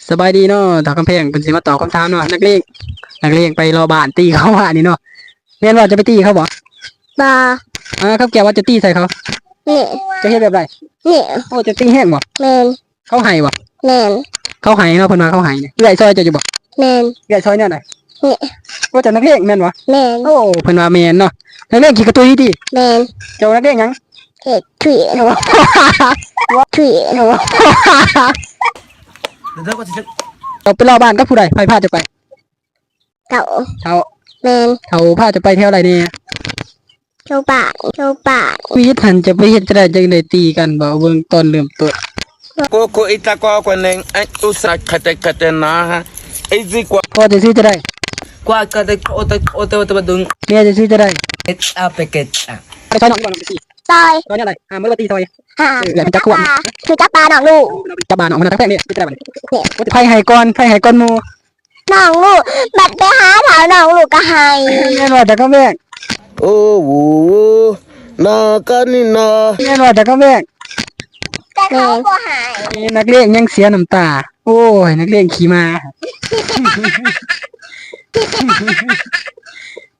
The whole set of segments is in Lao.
ສະບາຍດີເນາະ ທ້າວຄຳແພງ ເພິ່ນຊິມາຕອບຄຳຖາມເນາະ ນັກເລງ ນັກເລງໄປເລາະບ້ານຕີເຂົາວ່ານີ້ເນາະ ແມ່ນວ່າຈະໄປຕີເຂົາບໍ່? ບໍ່. ອ້າ ຄຳແກ້ວວ່າຈະຕີໃສ່ເຂົາ? ນີ້. ຈະເຮັດແບບໃດ? ນີ້. ໂອ້ ຈະຕີແຮງບໍ່? ແມ່ນ. ເຂົາໃຫ້ບໍ່? ແມ່ນ. ເຂົາໃຫ້ເນາະ ເພິ່ນວ່າເຂົາໃຫ້ນີ້ ເອື້ອຍຊ່ອຍເຈົ້າຢູ່ບໍ່? ແມ່ນ. ເອື້ອຍຊ່ອຍແນວໃດ? ນີ້. ໂອ້ ເຈົ້ານັກເລງແມ່ນບໍ່? ແມ່ນ. ໂອ້ ເພິ່ນວ່າແມ່ນເນາະ ນັກເລງຂີ້ກະຕຸຍຕິ? ແມ່ນ. ເຈົ້ານັກເລງຫຍັງ? ເອກ ທຸຍ ທຸຍ. ເຈົ້າໄປເລາະບ້ານກັບຜູ້ໃດ? ໃຜພາເຈົ້າໄປ? ເຖົ້າ. ເຖົ້າ. ແມ່ນ. ເຖົ້າພາເຈົ້າໄປແຖວໃດແດ່? ແຖວບ້ານ ແຖວບ້ານ. ຊີວິດຫັ້ນຈະໄປເຮັດຈັ່ງໃດ ຈັ່ງໄດ້ຕີກັນບໍ່? ເບິ່ງຕອນເລີ່ມຕົ້ນ. ໂກໂກອິຕາໂກໂກເນັງ ໄອອຸສາຄະເຕຄະເຕນາ ໄອຊິກວາ ພໍ່ເຈົ້າຊື່ຈັ່ງໃດ? ກວາກະເຕໂອເຕໂອເຕໂອເຕບະດຸງ. ແມ່ເຈົ້າຊື່ຈັ່ງໃດ? ເອຊອາເປເກຊອາ. ໄປຊ່ອຍນ້ອງຢູ່ບໍ່? ນ້ອງໄປຕີ ຊ່ອຍ ຊ່ອຍແນວໃດ? ຫ້າມບໍ່ໄດ້ວ່າຕີຊ່ອຍ. ຫ້າມ. ເອີ ແລ້ວຈັບຂວາງ ຖືຈັບປານ້ອງລູກ ຈັບບານ້ອງ ມັນທັກແພງນີ້ ເປັນຈັ່ງໃດບັດນີ້? ນີ້ ໂອ້ຍ ໃຜໃຫ້ກ່ອນ ໃຜໃຫ້ກ່ອນໝູ່? ນ້ອງລູກ ບັດໄປຫາເຖົ້ານ້ອງລູກກໍໃຫ້. ແມ່ນວ່າແຕ່ກໍແມ່ນ ໂອ້ໂຫ ນາການິນາ. ແມ່ນວ່າແຕ່ກໍແມ່ນ ແຕ່ເຂົາບໍ່ໃຫ້. ນີ້ນັກລຽນຍັງເສຍນ້ຳຕາ. ໂອ້ຍ ນັກລຽນຂີ້ໝາ.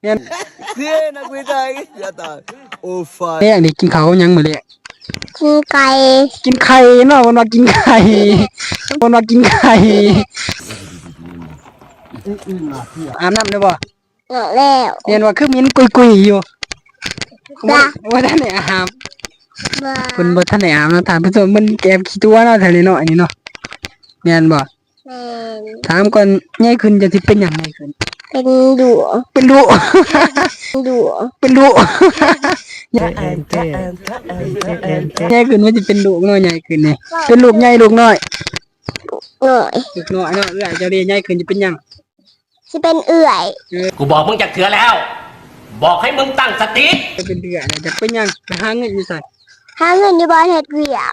ແມ່ນ ເພື່ອນນັກວິໄທຍາສາດ. ໂອ້ ຟາຍ ແລງນີ້ກິນເຂົ້າກັບຫຍັງມື້ແລງ? ກິນໄຂ່ ກິນໄຂ່ເນາະ ເພິ່ນວ່າກິນໄຂ່ ເພິ່ນວ່າກິນໄຂ່. ອາບນ້ຳແລ້ວບໍ່? ອາບແລ້ວ. ແມ່ນວ່າຄືເໝັນກຸຍໆຢູ່. ບໍ່ ບໍ່ທັນໄດ້ອາບ. ບໍ່ ເພິ່ນບໍ່ທັນໄດ້ອາບເນາະທ່ານຜູ້ຊົມ ເພິ່ນແອບຂີ້ຕົວະເນາະ ແຖວນີ້ເນາະ ອັນນີ້ເນາະ ແມ່ນບໍ່? ແມ່ນ. ຖາມກ່ອນ ໃຫຍ່ຂຶ້ນຈະຊິເປັນຫຍັງໃຫຍ່ຂຶ້ນ? ເປັນດຸ ເປັນດຸ ດຸ ເປັນດຸ. ໃຫຍ່ຂຶ້ນມັນຊິເປັນດຸເນາະ ໃຫຍ່ຂຶ້ນນີ້ ເປັນລູກໃຫຍ່ລູກນ້ອຍ? ນ້ອຍ. ລູກນ້ອຍເນາະ. ເອື້ອຍເຈົ້າເດ ໃຫຍ່ຂຶ້ນຈະເປັນຫຍັງ? ຊິເປັນເອື້ອຍ. ເອີ ກູບອກມຶງຈັກເທື່ອແລ້ວ ບອກໃຫ້ມຶງຕັ້ງສະຕິ. ເປັນເອື້ອຍແລ້ວຈະເປັນຫຍັງ? ໄປຫາເງິນຢູ່ໃສ? ຫາເງິນຢູ່ບ່ອນເຮັດວຽກ.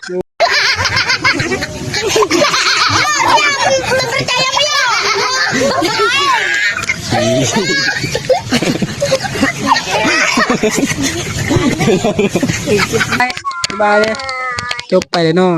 ບາຍເດ້ ຈົບໄປແລ້ວເນາະ.